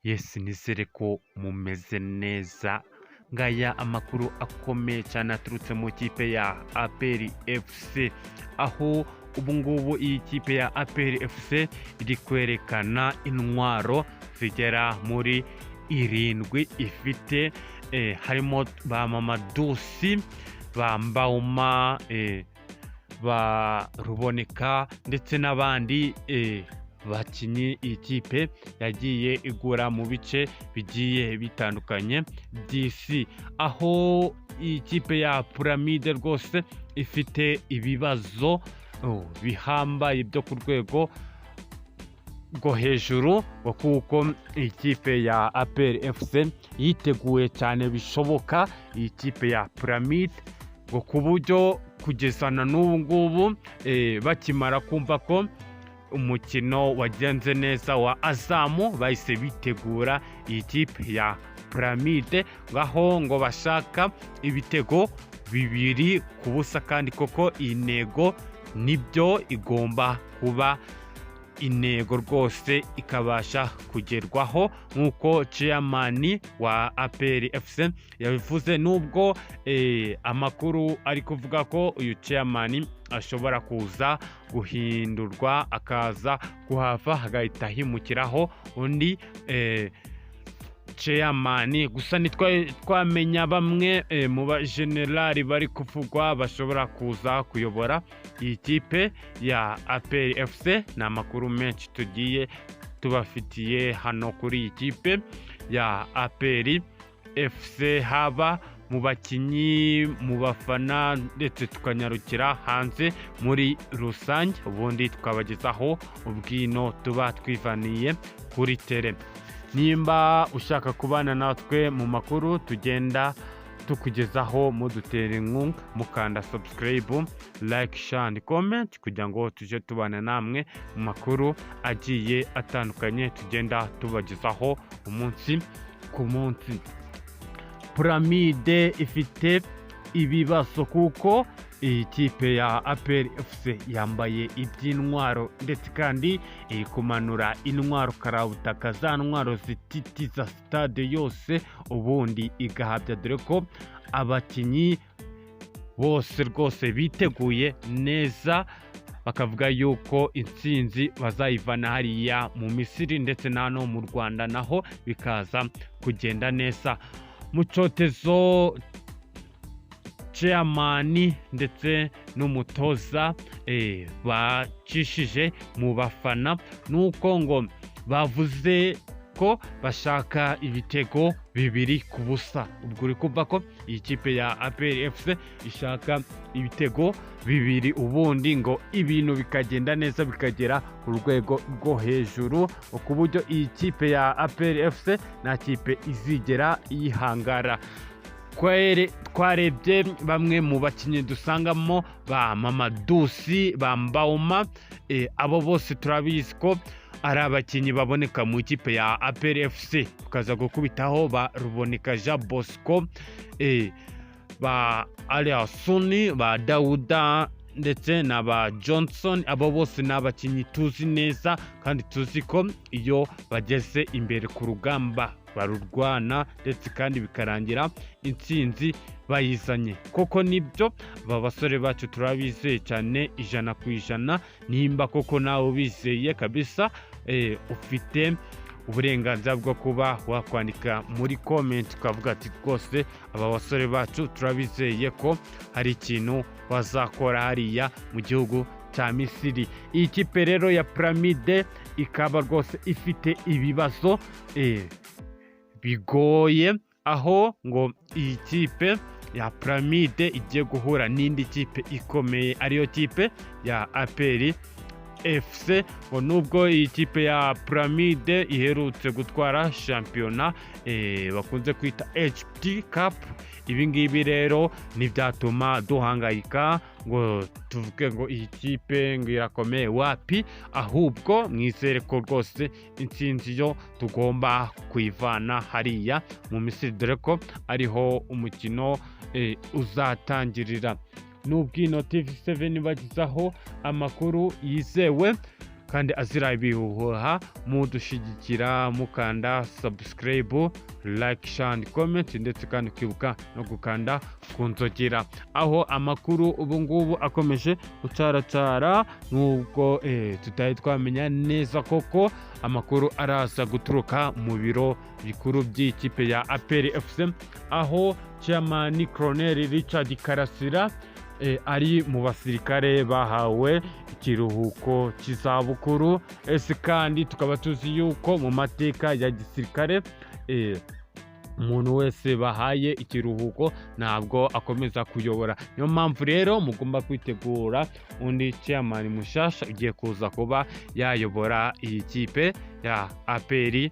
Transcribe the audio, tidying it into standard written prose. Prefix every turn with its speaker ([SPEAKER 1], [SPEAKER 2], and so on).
[SPEAKER 1] Yes, nizere ko mumeze neza. Ngaya amakuru akomeye cyane aturutse mu kipe ya APR FC, aho ubu ngubu iyi kipe ya APR FC iri kwerekana intwaro zigera muri 7 ifite, harimo ba Mamadou Sy, ba Mbauma, ba Ruboneka ndetse n'abandi bakinnyi iyi kipe yagiye igura mu bice bigiye bitandukanye by'isi, aho iyi kipe ya Pyramids rwose ifite ibibazo bihambaye byo ku rwego rwo hejuru, ngo kuko iyi kipe ya APR FC yiteguye cyane bishoboka iyi kipe ya Pyramids, ngo ku buryo kugeza na n'ubu ngubu bakimara kumva ko umukino wagenze neza wa Azam, bahise bitegura iyi kipe ya Pyramids, aho ngo bashaka ibitego 2-0. Kandi koko iyi ntego nibyo igomba kuba intego rwose, ikabasha kugerwaho nk'uko chairman wa APR FC yabivuze, nubwo amakuru ari kuvuga ko uyu chairman ashobora kuza guhindurwa, akaza kuhava hagahita himukiraho undi chairman. Gusa ntitwamenya bamwe mu bajenerali bari kuvugwa bashobora kuza kuyobora iyi kipe ya APR FC. Ni amakuru menshi tugiye tubafitiye hano kuri iyi kipe ya APR FC, haba mu bakinnyi, mu bafana, ndetse tukanyarukira hanze muri rusange, ubundi tukabagezaho ubwino tuba twivaniye kuri terrain. Nimba ushaka kubana natwe mu makuru tugenda tukugezaho, mudutera inkunga mukanda subscribe, like, share and comment, kugira ngo tujye tubana namwe mu makuru agiye atandukanye tugenda tubagezaho umunsi ku munsi. Pyramids ifite ibibazo kuko iyi kipe ya APR FC yambaye iby'intwaro, ndetse kandi iri kumanura intwaro karabutaka, za ntwaro zititiza stade yose ubundi igahabya, dore ko abakinnyi bose rwose biteguye neza, bakavuga yuko intsinzi bazayivana hariya mu Misiri, ndetse na hano mu Rwanda naho bikaza kugenda neza. Mu cyotezo, chairman ndetse n'umutoza bacishije mu bafana nuko ngo bavuze ko bashaka ibitego 2-0. Ubwo uri kumva ko iyi kipe ya APR FC ishaka ibitego 2, ubundi ngo ibintu bikagenda neza, bikagera ku rwego rwo hejuru, ku buryo iyi kipe ya APR FC nta kipe izigera yihangara. Twarebye bamwe mu bakinnyi dusangamo ba Mamadou Sy, ba Mbauma, abo bose turabizi ko ari abakinnyi baboneka mu ikipe ya APR FC. Tukaza gukubitaho ba Ruboneka Jean Bosco, ba Aliasuni, ba Dawuda ndetse na ba Johnson. Abo bose ni abakinnyi tuzi neza kandi tuzi ko iyo bageze imbere ku rugamba barurwana, ndetse kandi bikarangira intsinzi bayizanye. Koko nibyo, aba basore bacu turabizeye cyane 100%. Nimba koko nawe ubizeye kabisa, ufite uburenganzira bwo kuba wakwandika muri comment ukavuga ati: "Rwose aba basore bacu turabizeye ko hari ikintu bazakora hariya mu gihugu cya Misiri." Iyi kipe rero ya Pyramids ikaba rwose ifite ibibazo bigoye, aho ngo iyi kipe ya Pyramids igiye guhura n'indi kipe ikomeye, ariyo kipe ya APR FC. Ngo nubwo iyi kipe ya Pyramids iherutse gutwara shampiyona bakunze kwita Egypt Cup, ibi ngibi rero ntibyatuma duhangayika ngo tuvuge ngo iyi kipe ngo irakomeye, wapi. Ahubwo mwizere ko rwose intsinzi yo tugomba kuyivana hariya mu Misiri, dore ko ariho umukino uzatangirira. N'ubwino TV 7 bagezaho amakuru yizewe. kandi azira ibihuha. Mudushyigikira mukanda subscribe, like, share and comment, ndetse kandi kwibuka no gukanda ku nzogera, aho amakuru ubu ngubu akomeje gucaracara, nubwo tutari twamenya neza koko amakuru araza guturuka mu biro bikuru by'ikipe ya APR FC, aho chairman Colonel Richard Karasira ari mu basirikare bahawe ikiruhuko cy'izabukuru. Ese kandi tukaba tuzi yuko mu mateka ya gisirikare umuntu wese bahaye ikiruhuko ntabwo akomeza kuyobora. Niyo mpamvu rero mugomba kwitegura undi chairman mushasha ugiye kuza kuba yayobora iyi kipe ya APR.